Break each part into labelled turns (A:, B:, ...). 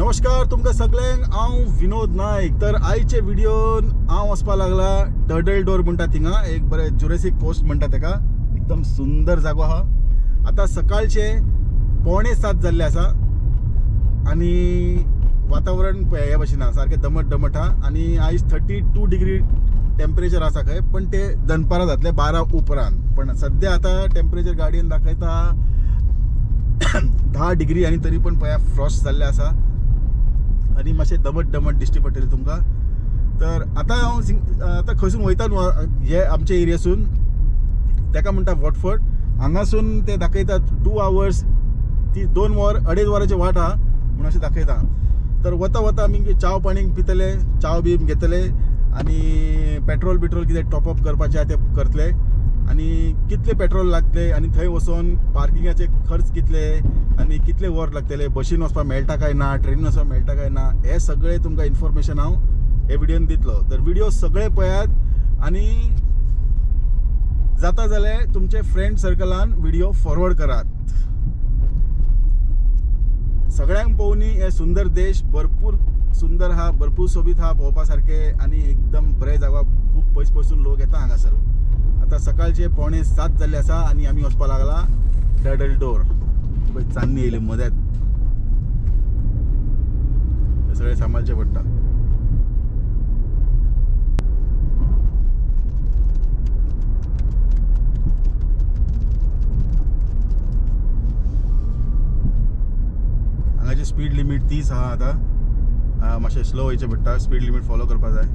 A: नमस्कार तुमकां सगळ्यांक, हांव विनोद नायक. तर आयचे व्हिडियोन हांव वचपाक लागला टर्टल डोर म्हणटा थिंगा, एक बरें जुरेसीक कोस्ट म्हणटा तेका, एकदम सुंदर जागो आहा. आतां सकाळचे 6:45 जाल्ले आसा आनी वातावरण पळय हे भशेन आहा, सारकें दमट दमट आहा आनी आयज 32 डिग्री टेम्परेचर आसा खंय, पण ते दनपारां जातले 12 उपरांत. पण सद्या आतां टेम्परेचर गाडयेन दाखयता 10 डिग्री आनी तरी पण पळया फ्रॉस्ट जाल्ले आसा आनी मातशें दमट दमट दिश्टी पडटलें तुमकां. तर आतां हांव आतां खंयसून वयता न्हू हे आमचे एरियासून, तेका म्हणटा वॉटफर्ड, हांगासून ते दाखयता 2 आवर्स, ती 2 वर अडेज वरांची वाट आहा म्हणून अशें दाखयता. तर वता वता आमी चाव पाणी पितले, चाव बी घेतले आनी पेट्रोल बिट्रोल कितें टॉपअप करपाचें आहा तें करतले आनी कितले पेट्रोल लागतले आनी थंय वचोन पार्किंगाचे खर्च कितले आनी कितले वर लागतले, बशीन वचपाक मेळटा काय ना, ट्रेनीन वचपाक मेळटा काय ना, हे सगळें तुमकां इन्फॉर्मेशन हांव हे व्हिडियोन दितलो. तर व्हिडियो सगळे पळयात आनी जाता जाल्यार तुमचे फ्रेंड सर्कलान व्हिडियो फॉरवर्ड करात. सगळ्यांक पळोवनी हे सुंदर देश, भरपूर सुंदर आहा, भरपूर सोबीत आहा पळोवपा सारकें आनी एकदम बरें जागो, खूब पयस पयसून लोक येता हांगासर. आतां सकाळचे 6:45 जाल्ले आसा आनी आमी वचपाक लागला टर्टल डोर. पळय चान्नी येयली मद्यात, हे सगळें सांबाळचें पडटा. हांगाची स्पीड लिमीट 30 आहा आतां, मातशें स्लो वयचें पडटा, स्पीड लिमीट फॉलो करपा जाय.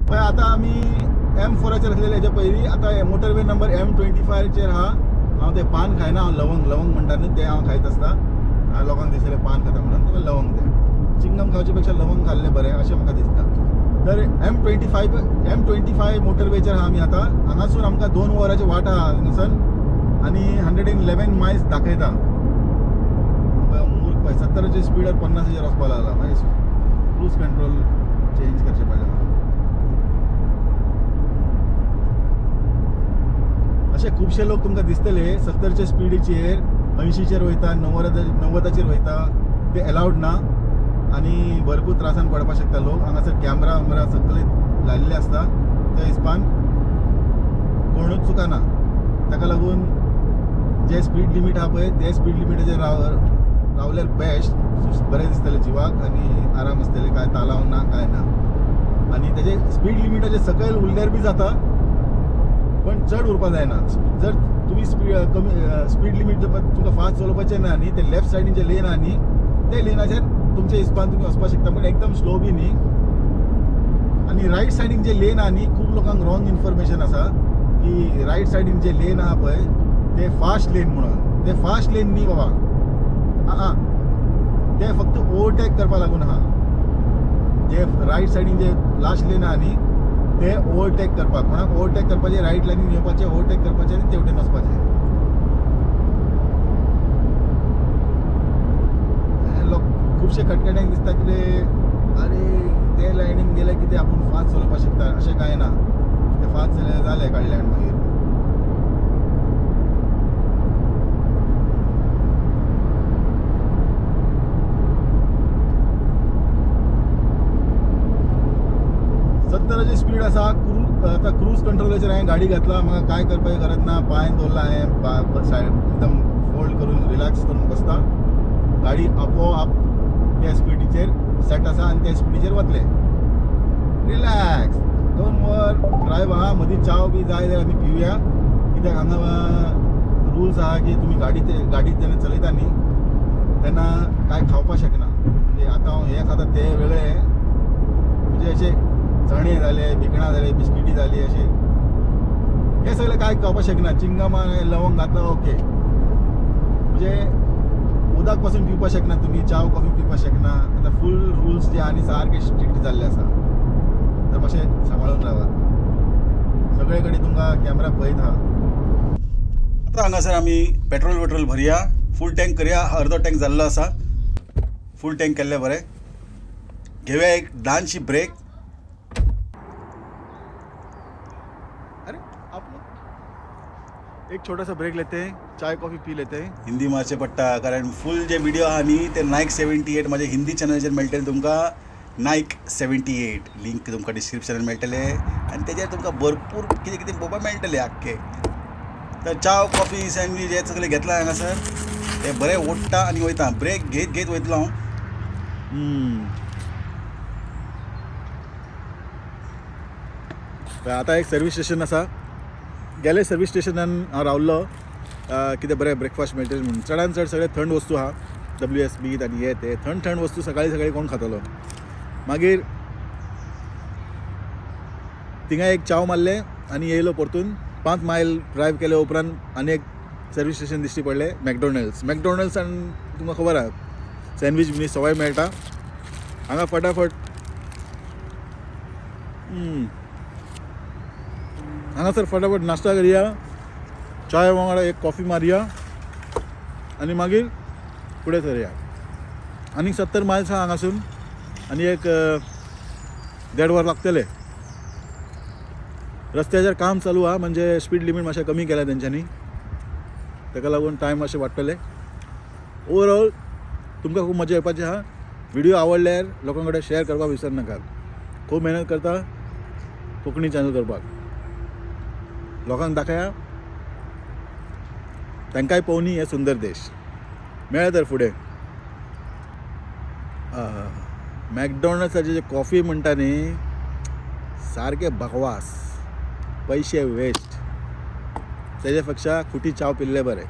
A: पळय आतां आमी एम फोराचेर आसलेले हेच्या पयलीं, आतां मोटरवे नंबर एम 25चेर आहा. हांव तें पान खायना, हांव लवंग लवंग म्हणटा न्हू तें हांव खायत आसता. लोकांक दिसलें पान खाता म्हणून, तुका लवंग तें चिंगम खावचे पेक्षा लवंग खाल्लें बरें अशें म्हाका दिसता. तर एम 25 मोटरवेचेर आहा आमी आतां. हांगासून आमकां 2 वरांची वाट आहा हांगासर आनी 111 मायल्स दाखयता. मूर्ख पळय 70 स्पिडार 50 वचपाक लागला, मागीर क्रूज कंट्रोल चेंज करचें पडलें म्हाका. अशे खुबशे लोक तुमकां दिसतले 70 स्पिडीचेर 80चेर वयता, 90चेर वयता, ते एलावड ना आनी भरपूर त्रासान पडपाक शकता लोक. हांगासर कॅमरा वॅमरा सगळे लायिल्ले आसता, त्या हिसपान कोणूच चुकना. ताका लागून जे स्पीड लिमीट आहा पळय ते स्पीड लिमिटाचेर रावल्यार बेस्ट, बरें दिसतलें जिवाक आनी आराम आसतले, कांय तालाव ना कांय ना. आनी तेजे स्पीड लिमिटाचे सकयल उरल्यार बी जाता, पण चड उरपा जायना. जर तुमी स्पीड कमी स्पीड लिमीट जर तुमकां फास्ट चलोवपाचें ना न्ही, ते लेफ्ट सायडीन जे लेन आहा न्ही ते लेनाचेर तुमच्या हिसपान तुमी वचपाक शकता, पण एकदम स्लो बी न्ही. आनी रायट सायडीन जे लेन आहा न्ही, खूब लोकांक रॉंग इन्फॉर्मेशन आसा की रायट सायडीन जे लेन आहा पळय ते फास्ट लेन म्हणून. ते फास्ट लेन न्ही बाबा, आं ते फक्त ओवरटेक करपा लागून आहा. जे रायट सायडीन जे लास्ट लेन आहा न्ही ते ओवरटेक करपाक, कोणाक ओवरटेक करपाचें रायट लायनीन येवपाचें, ओवरटेक करपाचें आनी तेवटेन वचपाचें. लोक खुबशे खटखट्यांक दिसता कितें अरे ते लायनीन गेले कितें आपूण फास्ट चलोवपाक शकता, अशें कांय ना. ते फास्ट चलयले जालें काडल्यान मागीर. 70 स्पीड आसा. आतां क्रूज कंट्रोलाचेर हांवें गाडी घातला, म्हाका कांय करपाची गरज ना. पांय दवरला हांवें सायड एकदम फोल्ड करून रिलॅक्स करून बसता, गाडी आपोआप त्या स्पिडीचेर सेट आसा आनी त्या स्पिडीचेर वतले. रिलॅक्स 2 वर ड्रायव आहा, मदीं चाव बी जाय जाल्यार आमी पिवया, कित्याक हांगा रुल्स आहा की तुमी गाडी जेन्ना चलयता न्ही तेन्ना कांय खावपाक शकना. म्हणजे आतां हांव हें खाता तें वेगळें, म्हणजे अशें चणे जाले, भिकणां जाले, बिस्किटी जाली, अशें हें सगळें कांय खावपाक शकना. चिंगमां लवंग घातला ओके, म्हणजे उदक पासून पिवपाक शकना तुमी, चाव कॉफी पिवपाक शकना. आतां फूल रुल्स जे आनी सारके स्ट्रिक्ट जाल्ले आसा, तर मातशें सांबाळून रावात. सगळे कडेन तुमकां कॅमेरा पळयत आहा. आतां हांगासर आमी पेट्रोल वेट्रोल भरया, फूल टँक करया, अर्दो टँक जाल्लो आसा, फूल टँक केल्लें बरें. घेवया एक ल्हानशी ब्रेक. अरे आपलो एक छोटा सा ब्रेक लेते हैं, चाय कॉफी पी लेते हैं.
B: हिंदी मारचें पडटा, कारण फूल जे व्हिडिओ आहा न्ही ते नायक 78 म्हाजे हिंदी चॅनलाचेर मेळटले तुमकां. नायक 78 लिंक तुमकां डिस्क्रिप्शनान मेळटले आनी तेजेर तुमकां भरपूर कितें कितें पळोवपाक मेळटलें आख्खें. तर च्याव, कॉफी, सँडवीच हें सगळें घेतलां हांगासर, हें बरें ओडटा आनी वयता, ब्रेक घेत घेत वयतलो हांव.
A: तर आतां एक सर्वीस स्टेशन आसा, गेले सर्वीस स्टेशनान हांव रावल्लो, कितें बरें ब्रेकफास्ट मेळटलें म्हणून. चडान चड सगळे थंड वस्तू आहा, डब्ल्यू एस बी आनी हे ते थंड थंड वस्तू सकाळी सकाळी कोण खातलो. मागीर थिंगा एक चाव मारलें आनी येयलो परतून. 5 मायल ड्रायव केले उपरांत आनी एक सर्वीस स्टेशन दिश्टी पडलें, मॅकडॉनल्ड्स. मॅकडॉनल्ड्सान तुमकां खबर आहा सँडवीच बिनी सवाय मेळटा हांगा फटाफट. हांगासर फटाफट नाश्ता करया, चाय वांगडा एक कॉफी मारया आनी मागीर फुडें सरया. आनीक 70 मायल्स आहा हांगासून आनी एक देड वर लागतलें. रस्त्याचेर काम चालू आहा, म्हणजे स्पीड लिमीट मातशें कमी केल्या तेंच्यांनी, ताका लागून टायम मातशें वाडटलें. ओवरऑल तुमकां खूब मजा येवपाची आहा. व्हिडिओ आवडल्यार लोकां कडेन शेअर करपाक विसर नाकात. खूब मेहनत करता कोंकणी चॅनल करपाक, लोकांक दाखया, तांकांय पळोवनी हे सुंदर देश. मेळ्ळें तर फुडें. मॅकडॉनल्ड्साची जे कॉफी म्हणटा न्ही, सारकें बकवास, पयशे वेस्ट. तेजे पेक्षा खुटी चाव पिल्ले बरें.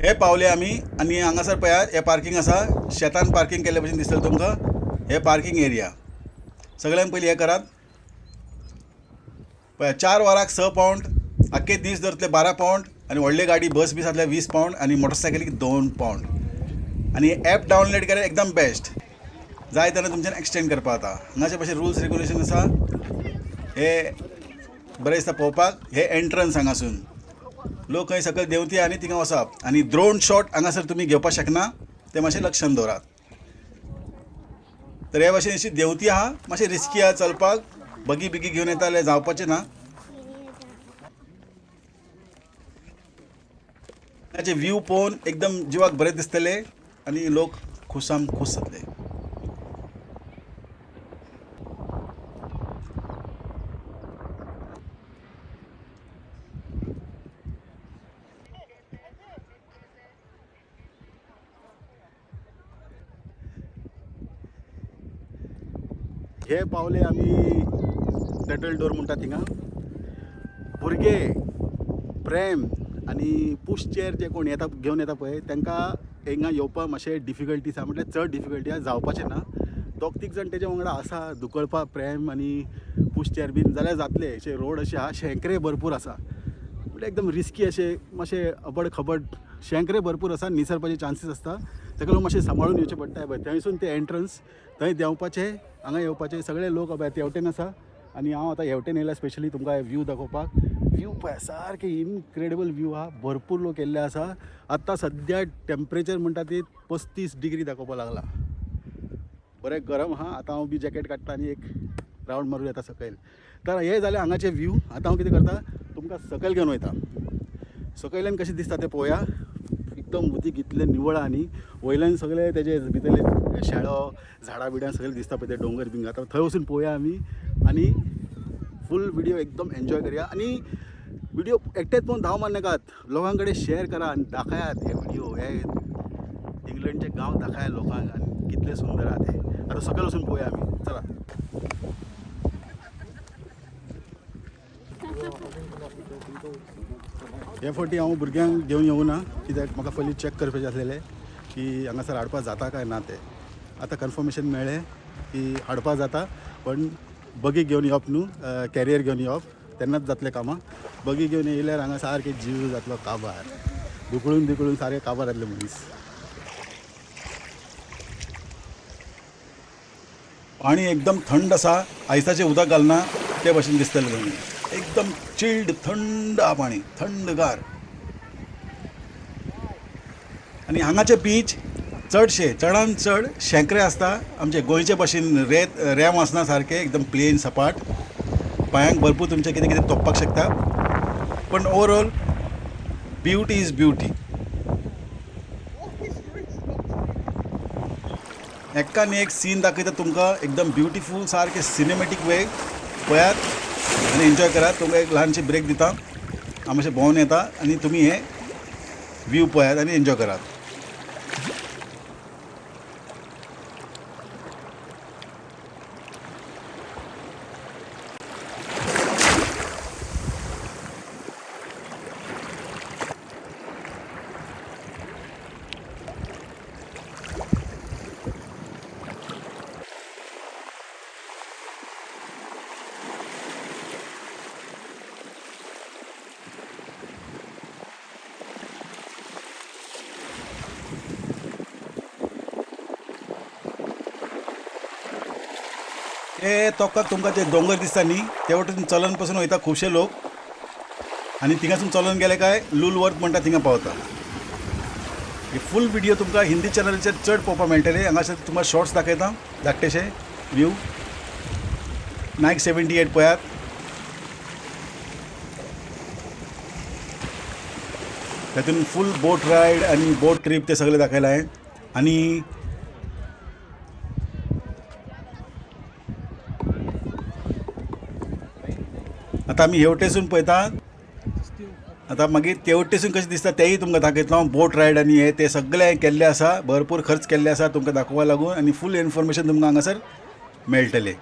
B: हे पावले आमी आनी हांगासर पळयात हे पार्कींग आसा, शेतान पार्कींग केल्ले भशेन दिसतलें तुमकां. हे पार्कींग एरिया सगळ्यांत पयलीं हें करात. पळया 4 वरांक 6 पावंड, आख्खे दीस धरतले 12 पावंड, आनी व्हडली गाडी बस बी जातले 20 पावंड, आनी मोटरसायकलीक 2 पावंड. आनी एप डावनलोड केल्यार एकदम बेस्ट, जाय तेन्ना तुमच्यान एक्सटेंड करपाक जाता. हांगाचे भशेन रुल्स रेगुलेशन आसा, हे बरें दिसता पळोवपाक. हे एंट्रन्स हांगासून लोक खंय सकयल देंवती आनी थिंगा वचप, आनी ड्रोन शॉट हांगासर तुमी घेवपाक शकना, तें मातशें लक्षान दवरात. तर हे भाशेन अशी देंवती आहा, मातशें रिस्की आहा चलपाक, बगी बिगी घेवन येता जाल्यार जावपाचें ना. ताचे व्यू पळोवन एकदम जिवाक बरें दिसतलें आनी लोक खुशाम खूश जातले.
A: हे पावले आमी टर्टल डोर म्हणटा थिंगा. भुरगे प्रेम आनी पुश चेअर जे कोण येता घेवन येता पळय तांकां हिंगा येवपाक मातशें डिफिकल्टी आसा, म्हटल्यार चड डिफिकल्टी आसा, जावपाचें ना. दोग तीग जाण तेज्या वांगडा आसा दुकळपाक प्रेम आनी पुश चेअर बीन जाल्यार जातलें. अशें रोड अशें आहा, शेंकरे भरपूर आसा, म्हटल्यार एकदम रिस्की अशें मातशें अबड खबड शेंकरे भरपूर आसा, निसरपाचे चान्सीस आसता. ताका लागून मातशें सांबाळून येवचें पडटा. पळय थंयसून ते एंट्रन्स थंय देंवपाचें, हांगा येवपाचें. सगळे लोक पळय तेवटेन आसा आनी हांव आतां हेवटेन येयला स्पेशली तुमकां व्यू दाखोवपाक. व्यू पळय सारकें इनक्रेडिबल व्यू आहा, भरपूर लोक येयल्ले आसा. आतां सद्या टेम्परेचर म्हणटा ती 35 डिग्री दाखोवपाक लागला, बरें गरम आहा. आतां हांव बी जॅकेट काडटा आनी एक रावंड मारून येता सकयल. तर हे जालें हांगाचें व्यू. आतां हांव कितें करता, तुमकां सकयल घेवन वयता. सकयल्यान कशें दिसता तें पळोवया. एकदम उदीक इतलें निवळ आहा न्ही, वयल्यान सगळे तेजे भितरले शेळो झाडां बिडां सगळें दिसता पळय, ते डोंगर बिंगर. आतां थंय वचून पळोवया आमी आनी फूल व्हिडिओ एकदम एन्जॉय करया. आनी
B: व्हिडिओ एकटेच पळोवन धांव मारनाकात, लोकां कडेन शेअर करा आनी दाखयात हे व्हिडिओ, हे इंग्लंडचे गांव दाखया लोकांक आनी कितले सुंदर आहा ते. आतां सकयल वचून पळोवया आमी, चला. हे फावटी हांव भुरग्यांक घेवन येवना, कित्याक म्हाका पयलीं चॅक करपाचें आसलेलें की हांगासर हाडपा जाता काय ना तें. आतां कन्फर्मेशन मेळ्ळें की हाडपा जाता, पण बगी घेवन येवप न्हू, कॅरियर घेवन येवप, तेन्नाच जातलें कामां. बगी घेवन येयल्यार हांगा सारकें जीव जातलो काबार, धुकळून धुकळून सारकें काबार जातले मनीस. पाणी एकदम थंड आसा, आयसाचें उदक घालना ते भशेन दिसतलें तुमी, एकदम चिल्ड थंड आहा पाणी, थंडगार. आनी हांगाचे बीच चडशे चडान चड शेंकरे आसता, आमचे गोंयचे भशेन रेत रेंव आसना सारकें, एकदम प्लेन सपाट. पांयांक भरपूर तुमचें कितें कितें तोपपाक शकता, पण ओवरऑल ब्युटी is beauty. एकान एक सीन दाखयता तुमकां, एकदम ब्युटिफूल सारकें सिनेमॅटीक वे. पळयात आनी एन्जॉय करात. तुमकां एक ल्हानशी ब्रेक दिता, हांव मातशें भोंवन येता आनी तुमी हे व्यू पळयात आनी एन्जॉय करात. हे तोकाक तुमकां जे दोंगर दिसता न्ही, ते वटेन चलन पसून वयता खुबशे लोक, आनी थिंगासून चलोन गेले काय लुलवर्थ म्हणटा थिंगा पावता. हे फूल व्हिडिओ तुमकां हिंदी चॅनलाचेर चड पळोवपाक मेळटले. हांगासर तुमकां शॉर्ट्स दाखयता, धाकटेशे व्यू. नायक 78 पळयात. तातूंत फूल बोट रायड आनी बोट ट्रीप ते सगळे दाखयला आहे. आनी आतां आमी हेवटेसून पळयता, आतां मागीर तेवटेसून कशें दिसता तेंय तुमकां दाखयतलो हांव. बोट रायड आनी हे ते सगळें केल्लें आसा, भरपूर खर्च केल्ले आसा तुमकां दाखोवपा लागून, आनी फूल इन्फॉर्मेशन तुमकां हांगासर मेळटलें.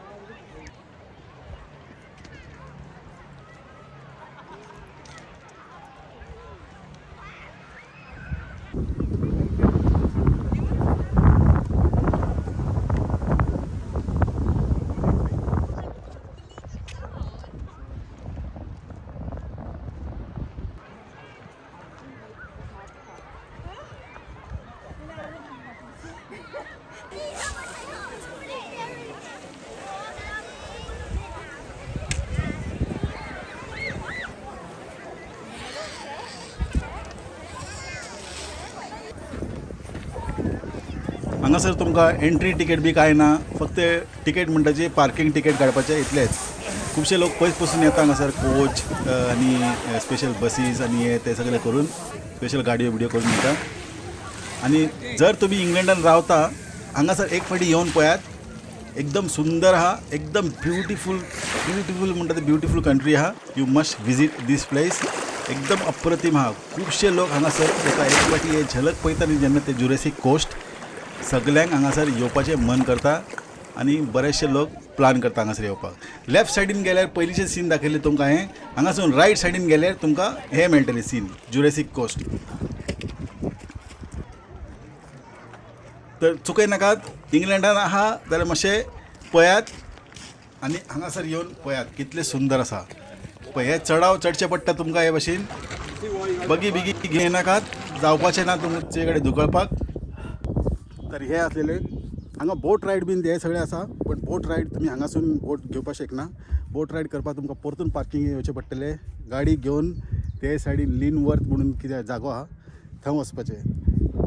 B: हांगासर तुमकां एंट्री तिकेट बी कांय ना, फक्त तिकेट म्हणटा जी पार्कींग तिकेट काडपाचें इतलेंच. खुबशे लोक पयस पसून येता हांगासर, कोच आनी स्पेशल बसीस आनी हे ते सगळे करून स्पेशल गाडयो बिडयो करून येता. आनी जर तुमी इंग्लंडान रावता, हांगासर एक फावटी येवन पळयात, एकदम सुंदर आहा, एकदम ब्युटिफूल, ब्युटिफूल म्हणटा ते ब्युटिफूल कंट्री आहा. You must visit this place, एकदम अप्रतीम आहा. खुबशे लोक हांगासर येता, एक फावटी हे झलक पळयता न्ही जेन्ना ते जुरेसीक कोस्ट, सगल्यांक हांगासर येवपाचें मन करता आनी बरेचशे लोक प्लान करता हांगासर येवपाक. लेफ्ट सायडीन गेल्यार पयलींचे सीन दाखयल्ले तुमकां हें, हांगासून रायट सायडीन गेल्यार तुमकां हें मेळटलें सीन जुरेसीक कोस्ट. तर चुकय नाकात, इंग्लंडान आहा जाल्यार मातशें पळयात आनी हांगासर येवन पळयात कितलें सुंदर आसा. पळय हे चडाव चडचें पडटा तुमकां हे भशेन, बगी बिगी घेयनाकात, जावपाचें ना तुमचे कडेन धुकळपाक. तर हे आसलेले हांगा बोट रायड बीन हे सगळे आसा, पण बोट रायड तुमी हांगासून बोट घेवपाक शकना. बोट रायड करपाक तुमकां परतून पार्किंग येवचें पडटलें, गाडी घेवन ते सायडीन लिनवर्थ म्हणून कितें जागो आहा थंय वचपाचें,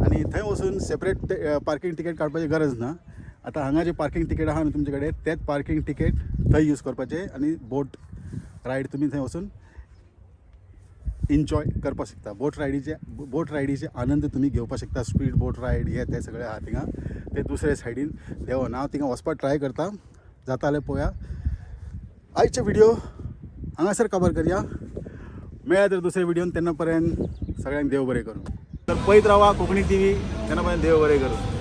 B: आनी थंय वचून सेपरेट पार्किंग तिकेट काडपाची गरज ना. आतां हांगा जे पार्किंग तिकेट आहा न्हू तुमचे कडेन, तेच पार्किंग तिकेट थंय यूज करपाचें आनी बोट रायड तुमी थंय वचून एन्जॉय करपाक शकता. बोट रायडीचे आनंद तुमी घेवपाक शकता. स्पीड बोट रायड हे ते सगळे आहा थिंगा, ते दुसरे सायडीन देंवोन हांव थिंगा वचपाक ट्राय करता, जाता जाल्यार पळोवया. आयचे व्हिडिओ हांगासर कवर करया. मेळ्या तर दुसऱ्या व्हिडिओन, तेन्ना पर्यंत सगळ्यांक देव बरें करूं. तर पळयत रावा कोंकणी टीव्ही, तेन्ना पर्यंत देव बरें करूं.